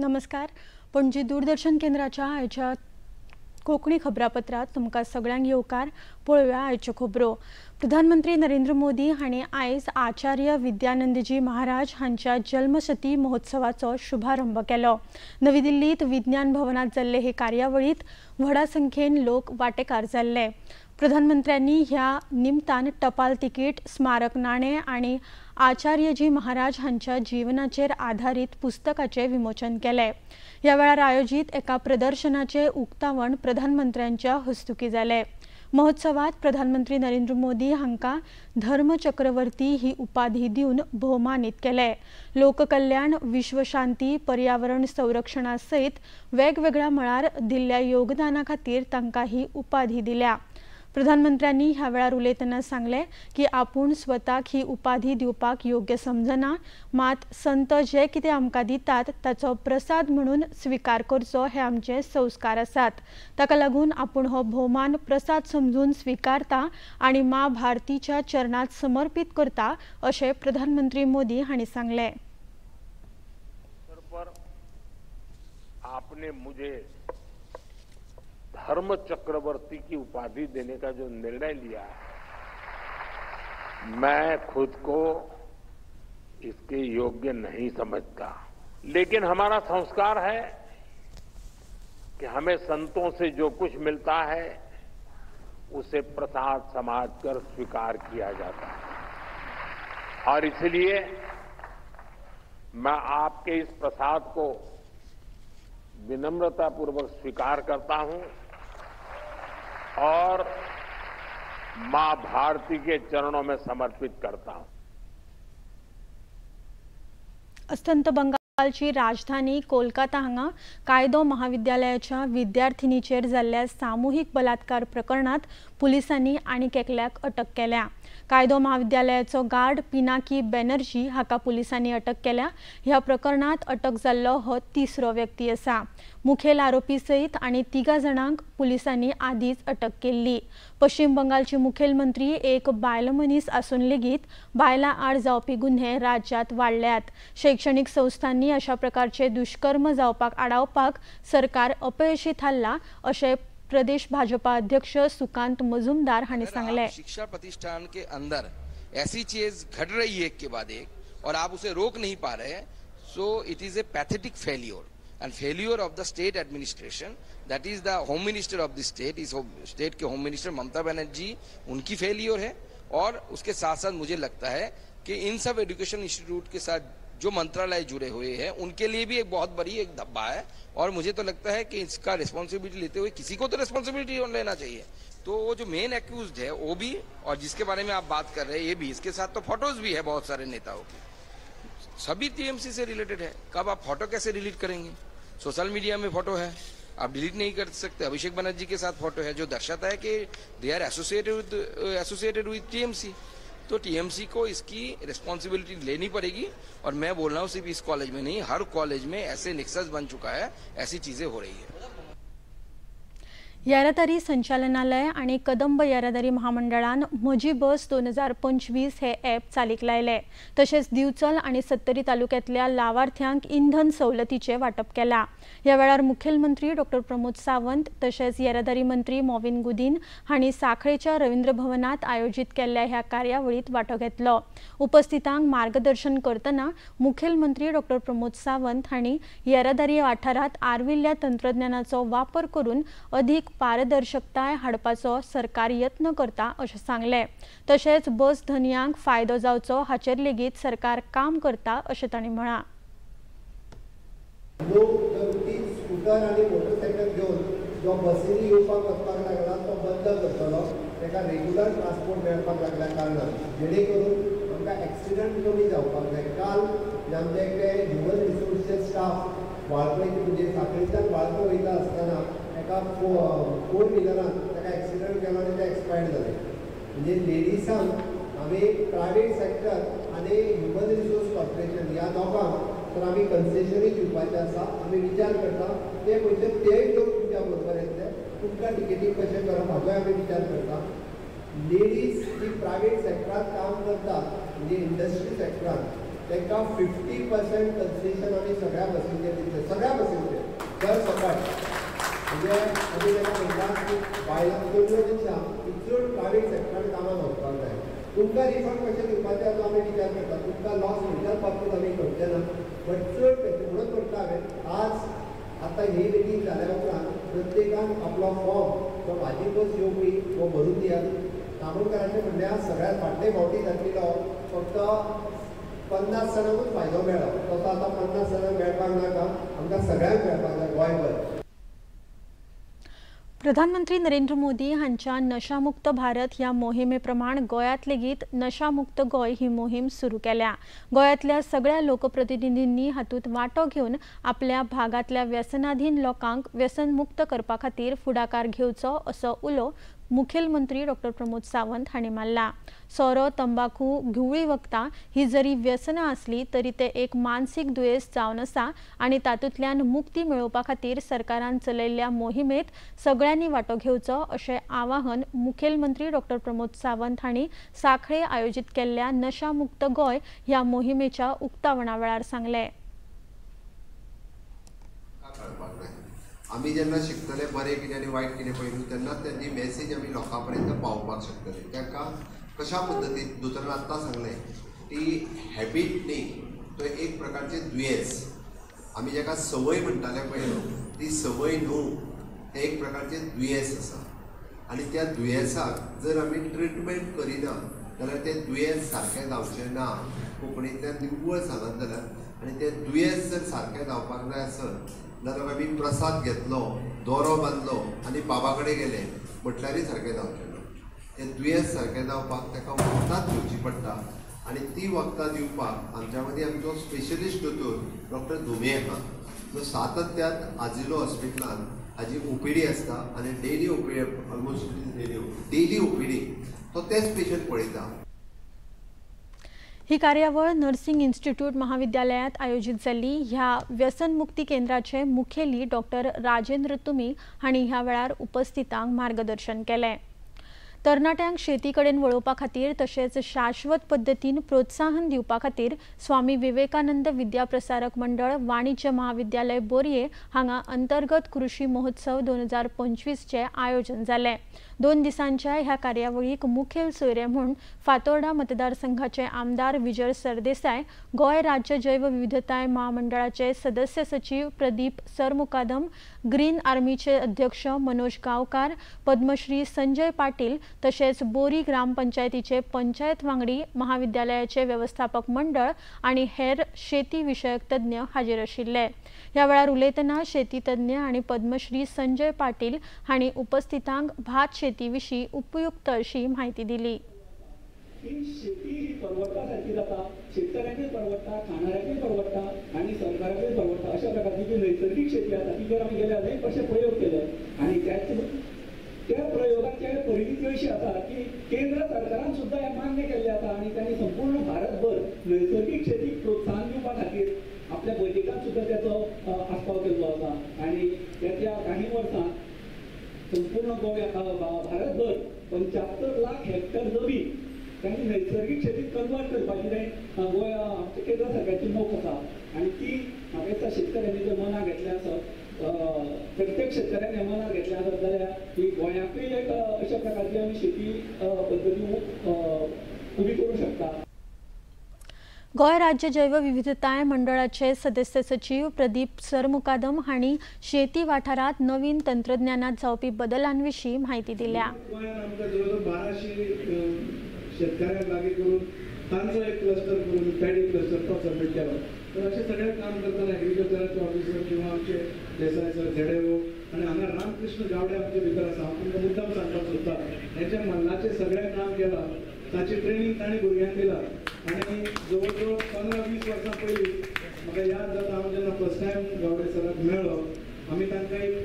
नमस्कार, पणजी दूरदर्शन केंद्राच्या आयच्या कोंकणी खबरापत्रांत तुमकां सगळ्यांक येवकार. पळोवया आयच्यो खबरो. प्रधानमंत्री नरेंद्र मोदी हांणी आयज आचार्य विद्यानंदजी महाराज हांच्या जल्मशती महोत्सवाचो शुभारंभ केलो. नवी दिल्लीत विज्ञान भवनात जाल्ले हे कार्यावळीत व्हडा संख्येन लोक वांटेकार जाल्ले. प्रधानमंत्र्यांनी ह्या निमतान टपाल तिकीट, स्मारक नाणे आनी आचार्यजी महाराज हांच्या जीवनाचेर आधारीत पुस्तकाचे विमोचन केले. ह्या वेळार आयोजीत एका प्रदर्शनाचे उक्तावण प्रधानमंत्र्यांच्या हस्तुकी जाले. महोत्सवात प्रधानमंत्री नरेंद्र मोदी हांकां धर्मचक्रवर्ती ही उपाधी दिवन भोवमानीत केले. लोककल्याण, विश्वशांती, पर्यावरण संरक्षणा सयत वेगवेगळ्या मळार दिल्ल्या योगदाना खातीर तांकां ही उपाधी दिल्या. प्रधानमंत्र्यांनी ह्या वेळार उलयतना सांगलें की आपूण स्वताक ही उपाधी दिवपाक योग्य समजना, मात संत जे कितें आमकां दितात ताचो प्रसाद म्हणून स्विकार करचो हे आमचे संस्कार आसात. ताका लागून आपूण हो भोवमान प्रसाद समजून स्विकारता आनी मां भारतीच्या चरणांत समर्पित करता अशें प्रधानमंत्री मोदी हांणी सांगलें. आपने मुझे धर्म चक्रवर्ती की उपाधि देने का जो निर्णय लिया है, मैं खुद को इसके योग्य नहीं समझता, लेकिन हमारा संस्कार है कि हमें संतों से जो कुछ मिलता है उसे प्रसाद समाज कर स्वीकार किया जाता है और इसलिए मैं आपके इस प्रसाद को विनम्रतापूर्वक स्वीकार करता हूं और मां भारती के चरणों में समर्पित करता हूं. अस्तंत बंगालची राजधानी कोलकाता हांगा कायदो महाविद्यालयाच्या विद्यार्थिनीचेर जाल्ल्या सामुहीक बलात्कार प्रकरणात पुलिसांनी आनीक एकल्याक अटक केल्या. कायदो महाविद्यालयाचो गार्ड पिनाकी बॅनर्जी हाका पुलिसांनी अटक केल्या. ह्या प्रकरणात अटक जाल्लो हो तिसरो व्यक्ती आसा. मुखेल आरोपी सयत आनी 3 जाणांक पुलिसांनी आदींच अटक केल्ली. पश्चिम बंगालची मुखेलमंत्री एक बायलमनीस आसून लेगीत बायलां आड जावपी गुन्हे राज्यात वाडल्यात. शैक्षणीक संस्थांनी अशा प्रकारचे दुष्कर्म जावपाक आडावपाक सरकार अपयशी थारला अशें प्रदेश भाजपा अध्यक्ष सुकांत मजुमदार हांणी सांगलें. शिक्षा प्रतिष्ठान के अंदर ऐसी चीज घट रही है एक के बाद एक और आप उसे रोक नहीं पा रहे, so it is a pathetic failure and failure of the state administration. That is the home minister of the state, इस स्टेट के होम मिनिस्टर ममता बनर्जी, उनकी फेलियर है. और उसके साथ साथ मुझे लगता है कि in sub education institute K साथ जो मंत्रालय जुड़े हुए हैं उनके लिए भी एक बहुत बड़ी एक धब्बा है. और मुझे तो लगता है कि इसका रिस्पॉन्सिबिलिटी लेते हुए किसी को तो रिस्पॉन्सिबिलिटी लेना चाहिए. तो वो जो मेन एक्यूज्ड है वो भी, और जिसके बारे में आप बात कर रहे हैं ये भी, इसके साथ तो फोटोज भी है बहुत सारे नेताओं के, सभी टीएमसी से रिलेटेड है. कब आप फोटो कैसे डिलीट करेंगे? सोशल मीडिया में फोटो है, आप डिलीट नहीं कर सकते. अभिषेक बनर्जी के साथ फोटो है जो दर्शाता है कि they are associated with TMC. तो टीएमसी को इसकी रिस्पॉन्सिबिलिटी लेनी पड़ेगी. और मैं बोल रहा हूँ सिर्फ इस कॉलेज में नहीं, हर कॉलेज में ऐसे नेक्सस बन चुका है, ऐसी चीजें हो रही है. येरादारी संचालनालय आनी कदंब येरादारी महामंडळान म्हजी बस 2025 हे ॲप चालीक लायले. तशेंच दिवचल आनी सत्तरी तालुक्यांतल्या लावार्थ्यांक इंधन सवलतीचें वांटप केलां. ह्या वेळार मुखेलमंत्री डॉ प्रमोद सावंत तशेंच येरादारी मंत्री मॉविन गुदीन हांणी सांखळेच्या रवींद्र भवनात आयोजीत केल्ल्या ह्या कार्यावळींत वांटो घेतलो. उपस्थितांक मार्गदर्शन करतना मुखेलमंत्री डॉ प्रमोद सावंत हांणी येरादारी वाठारांत आर्विल्ल्या तंत्रज्ञानाचो वापर करून अदीक पारदर्शकताय हाडपाचो सरकार यत्न करता अशें सांगलें. तशेंच बस धनयांक फायदो जावचो हाचेर लेगीत सरकार काम करता अशें तांणी म्हळां. लोक स्कूटर आनी मोटरसायकल घेवन जो बसींनी येवपाक वचपाक लागला तो बंद करतलो, ताका रेगुलर ट्रान्सपोर्ट मेळपाक लागल्या कारणान, जेणे करून आमकां एक्सिडंट कमी जावपाक जाय. काल आमचे एकटे ह्युमन रिसोर्सीस स्टाफ वाळपय म्हणजे सांखळेच्यान वाळपय वयता आसतना एका फोर व्हिलरान ताका एक्सिडंट केलो आनी ते एक्सपायर्ड जाले. म्हणजे लेडिसांक आमी प्रायवेट सेक्टर आनी ह्युमन रिसोर्स कॉर्पोरेशन ह्या दोगांक तर आमी कन्सेशनूय दिवपाचें आसा. आमी विचार करता ते पयशे तेय लोक तुमच्या बरोबर येतले, तुमकां टिकेटीक कशें करप हाचोय आमी विचार करता. लेडीज जी प्रायवेट सेक्टरांत काम करतात म्हणजे इंडस्ट्री सेक्टरांत तांकां 50% कन्सेशन आमी सगळ्या बसींचेर दितले, सगळ्या बसींचेर दर सकाळ. म्हणजे आमी तांकां म्हणटा की बायलां चलयो पेक्षा चड प्रायवेट सॅक्टरान कामाक वचपाक जाय. तुमकां रिफंड कशें दिवपाचें आतां आमी विचार करता, तुमकां लॉस खंयच्याच बाबतींत आमी करचे ना, बट चड पेशंट म्हणून म्हणटा हांवें आज आतां ही मिटींग जाल्या उपरांत प्रत्येकान आपलो फॉर्म जो भाजी बस येवपी हो भरून दियात. तामोणकराचें म्हणल्यार सगळ्यात फाटले फावटी जातलो फक्त 50 जाणांकूच फायदो मेळ्ळो, तसो आतां 50 जाणांक मेळपाक नाका, आमकां सगळ्यांक मेळपाक जाय गोंयभर. प्रधानमंत्री नरेंद्र मोदी हांच्या नशामुक्त भारत ह्या मोहिमे प्रमाण गोंयांत लेगीत नशामुक्त गोंय ही मोहीम सुरू केल्या. गोंयांतल्या सगळ्या लोकप्रतिनिधींनी हातूंत वांटो घेवन आपल्या भागांतल्या व्यसनाधीन लोकांक व्यसनमुक्त करपा खातीर फुडाकार घेवचो असो उलो मुखेलमंत्री डॉक्टर प्रमोद सावंत हांणी मारला. सोरो, तंबाखू, घुंवळी वखदां ही जरी व्यसनां आसली तरी ते एक मानसीक दुयेंस जावन आसा आनी तातूंतल्यान मुक्ती मेळोवपा खातीर सरकारान चलयल्ल्या मोहिमेंत सगळ्यांनी वांटो घेवचो अशें आवाहन मुखेलमंत्री डॉक्टर प्रमोद सावंत हांणी सांखळे आयोजीत केल्ल्या नशामुक्त गोंय ह्या मोहिमेच्या उक्तावणा वेळार सांगलें. आमी जेन्ना शिकतले बरें कितें आनी वायट कितें पयलू तेन्ना तेजी मॅसेज आमी लोकां पर्यंत पावोवपाक शकतले. तांकां कशा पद्दतीन दोतोरान आत्तां सांगलें ती हॅबीट न्ही, तो एक प्रकारचें दुयेंस, आमी जाका संवय म्हणटाले पयलू ती संवय न्हू, तें एक प्रकारचें दुयेंस आसा आनी त्या दुयेंसाक जर आमी ट्रिटमेंट करिना जाल्यार तें दुयेंस सारकें जावचें ना. कोंकणींतल्यान निव्वळ सांगत जाल्यार आनी तें दुयेंस जर सारकें जावपाक जाय आसत जाल्यार आमी प्रसाद घेतलो, दोरो बांदलो आनी बाबा कडेन गेले म्हटल्यारय सारकें जावचें ना. तें दुयेंस सारकें जावपाक ताका वखदांच घेवची पडटा आनी ती वखदां दिवपाक आमच्या मदीं आमचो स्पेशलिस्ट दोतोर डॉक्टर धुमे आहा, जो सातत्यान आजिलो हॉस्पिटलान हाजी ओपीडी आसता आनी daily OPD, almost daily OPD तो तेच पेशंट पळयता. ही कार्यावळ नर्सिंग इन्स्टिट्यूट महाविद्यालयात आयोजीत जाल्ली. ह्या व्यसनमुक्ती केंद्राचे मुखेली डॉक्टर राजेंद्र तुमी हांणी ह्या वेळार उपस्थितांक मार्गदर्शन केलें. तरणाट्यांक शेती कडेन वळोवपा खातीर तशेंच शाश्वत पद्दतीन प्रोत्साहन दिवपा खातीर स्वामी विवेकानंद विद्या प्रसारक मंडळ वाणिज्य महाविद्यालय बोरये हांगा अंतर्गत कृषी महोत्सव 2025चें आयोजन जालें. 2 दिसांच्या ह्या कार्यावळीक मुखेल सोयरे म्हूण फातोर्डा मतदारसंघाचे आमदार विजय सरदेसाय, गोंय राज्य जैव विविधताय महामंडळाचे सदस्य सचिव प्रदीप सरमुकादम, ग्रीन आर्मीचे अध्यक्ष मनोज गांवकार, पद्मश्री संजय पाटील तशेंच बोरी ग्रामपंचायतीचे पंचायत वांगडी, महाविद्यालयाचे व्यवस्थापक मंडळ आनी हेर शेती विशयक तज्ञ हाजीर आशिल्ले. ह्या वेळार उलयतना शेती तज्ञ आनी पद्मश्री संजय पाटील हांणी उपस्थितांक भात शेती विशीं उपयुक्त अशी म्हायती दिली. शेती ही परवडपा सारकी जाता, शेतकऱ्यांकूय परवडटा, खाणाऱ्यांकूय परवडटा आनी सरकाराकूय परवडटा. अशा प्रकारची जी नैसर्गिक शेती आसा तिचेर आमी गेले अनेक वर्सां प्रयोग केले आनी त्या प्रयोगाचे परिणिती अशी आसा की केंद्र सरकारान सुद्दां हें मान्य केल्लें आसा आनी तांणी संपूर्ण भारतभर नैसर्गिक शेतीक प्रोत्साहन दिवपा खातीर आपल्या बजेटांत सुद्दां तेचो आस्पाव केल्लो आसा आनी येत्या काही वर्सांत संपूर्ण गोंय भारतभर 75 लाख हेक्टर जमीन तांणी नैसर्गिक शेतीत कन्वर्ट करपाची तें गोंय आमच्या केंद्र सरकारची मोख आसा आनी ती म्हाका दिसता शेतकऱ्यांनी जर मनाक घेतलें आसत, प्रत्येक शेतकऱ्यांनी मनाक घेतलें आसत जाल्यार ही गोंयाकूय एक अशा प्रकारची आमी शेती पद्दती उबी करूं शकता. गोंय राज्य जैवविविधताय मंडळाचे सदस्य सचिव प्रदीप सरमुकादम हांणी शेती वाठारांत नवीन तंत्रज्ञानात जावपी बदलांविशीं म्हायती दिल्या. गोंयांत आमकां जवळ जवळ 1200 शेतकऱ्यांक लागीं करून तांचो एक क्लस्टर करून पॅडी क्लस्टर तो सबमीट केलो. तर अशें सगळें काम करतना एग्रीकल्चराचे ऑफिसर किंवा आमचे देसाय सर, झेडेओ आनी हांगा रामकृष्ण गावडे आमचे भितर आसा, हांव तुमकां मुद्दाम सांगपाक सोदता, हेंचें मल्लाचें सगळें काम केलां, ताची ट्रेनींग ताणें भुरग्यांक दिला आनी जवळ जवळ 15-20 वर्सां पयलीं म्हाका याद जाता, हांव जेन्ना फर्स्ट टायम गावडे सराक मेळ्ळो, आमी तांकां एक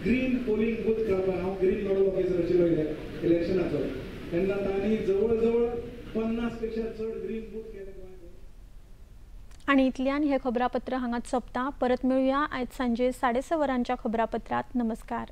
ग्रीन पोलिंग बूथ काडपाक, हांव ग्रीन नोडल ऑफिसर आशिल्लो इलेक्शनाचो, तेन्ना तांणी जवळ जवळ 50 पेक्षा चड ग्रीन बूथ केले. आनी इतल्यान हे खबरापत्र हांगाच सोंपता. परत मेळुया आयज सांजे 6:30 वरांच्या खबरापत्रांत. नमस्कार.